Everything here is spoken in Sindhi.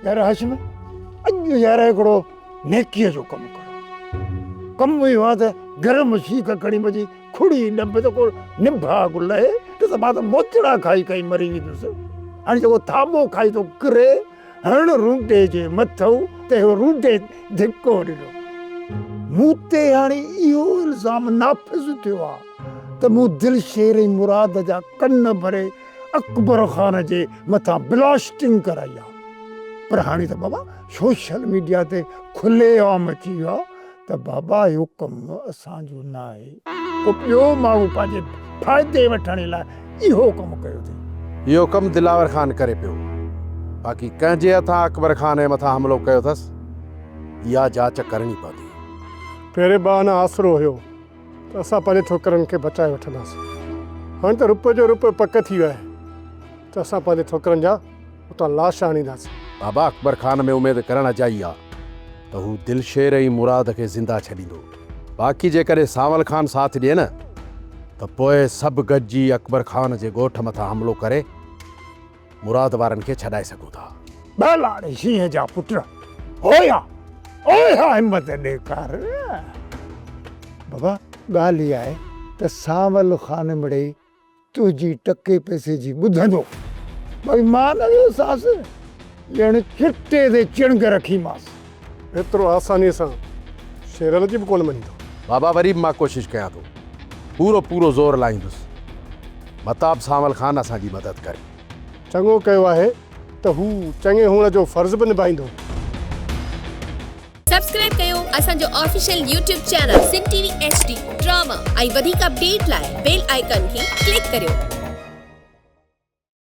يار هاشم اڄ يار هڪڙو نيڪيء جو ڪم ڪر. ڪم اهو آهي ته گرم سيخ کڻي منهنجي کڙي ڏنڀ ته ڪو نڀاڳ لهي نه ته مان ته موچڙا کائي کائي مري ويندس. هاڻي جيڪو ٿاٻو کائي ٿو ڪري هڻ رونڊي جي مٿئون ته اهو رونڊي ڌڪو ڏنو. مون تي هاڻي اهو الزام نافذ ٿيو آهي ته مون دلشير ۽ مراد جا ڪن ڀري اڪبر خان جي مٿان بلاسٽنگ ڪرائي آ پر هاڻي ته بابا سوشل ميڊيا تي کلي عام اچي ويو آ ته بابا اهو ڪم اسان جو ناهي ڪو ٻيو ماڻهو پنهنجي فائدي وٺڻ لاء اهو ڪم ڪيو اٿئي. اهو ڪم دلاور خان ڪري پيو باقي ڪنهن جي هٿان اڪبر خان جي مٿان حملو ڪيو اٿس اها جاچ ڪرڻي پوندي. پهرين بهانه آسرو هيو ته اسان پنهنجي ڇوڪرن کي بچائي وٺنداسين. هاڻي ته روپئي جو روپيو پڪ ٿي ويو آهي ته اسان پنهنجي ڇوڪرن جا اتان لاش آڻينداسين. بابا اڪبر خان ۾ اميد ڪرڻ اجائي آ ته هو دلشير ۽ مراد کي زنده ڇڏيندو. باقي جيڪڏهن سانول خان ساٿ ڏئي نه ته پوء سڀ گڏجي اڪبر خان جي ڳوٺ مٿان حملو ڪري مراد وارن کي ڇڏائي سگهون ٿا. ٻهلاڙي شينهن جا پٽ، هويا، اويا همت ڏيکار. بابا ڳالهه اها آهي ته سانول خان مڙئي تنهنجي ٽڪي پئسي جي ٻڌندو. ڀئي مان نه ويوسانس، ڄڻ چٽي تي چڻگ رکيمانس. ايترو آسانيء سان شيرل جي به ڪونه مڃيندو. بابا وري به مان ڪوشش ڪيان ٿو. پورو پورو زور لائيندس. متاب سانول خان اسان جي مدد ڪري. چڱو ڪيو آهي ته هو چڱي هئڻ جو فرض به نڀائيندو. سبسڪرائب ڪيو اسان جو official YouTube channel Sindh T V H D drama ۽ وڌيڪ اپڊيٽ لاء بيل آئيڪان کي ڪلڪ ڪريو.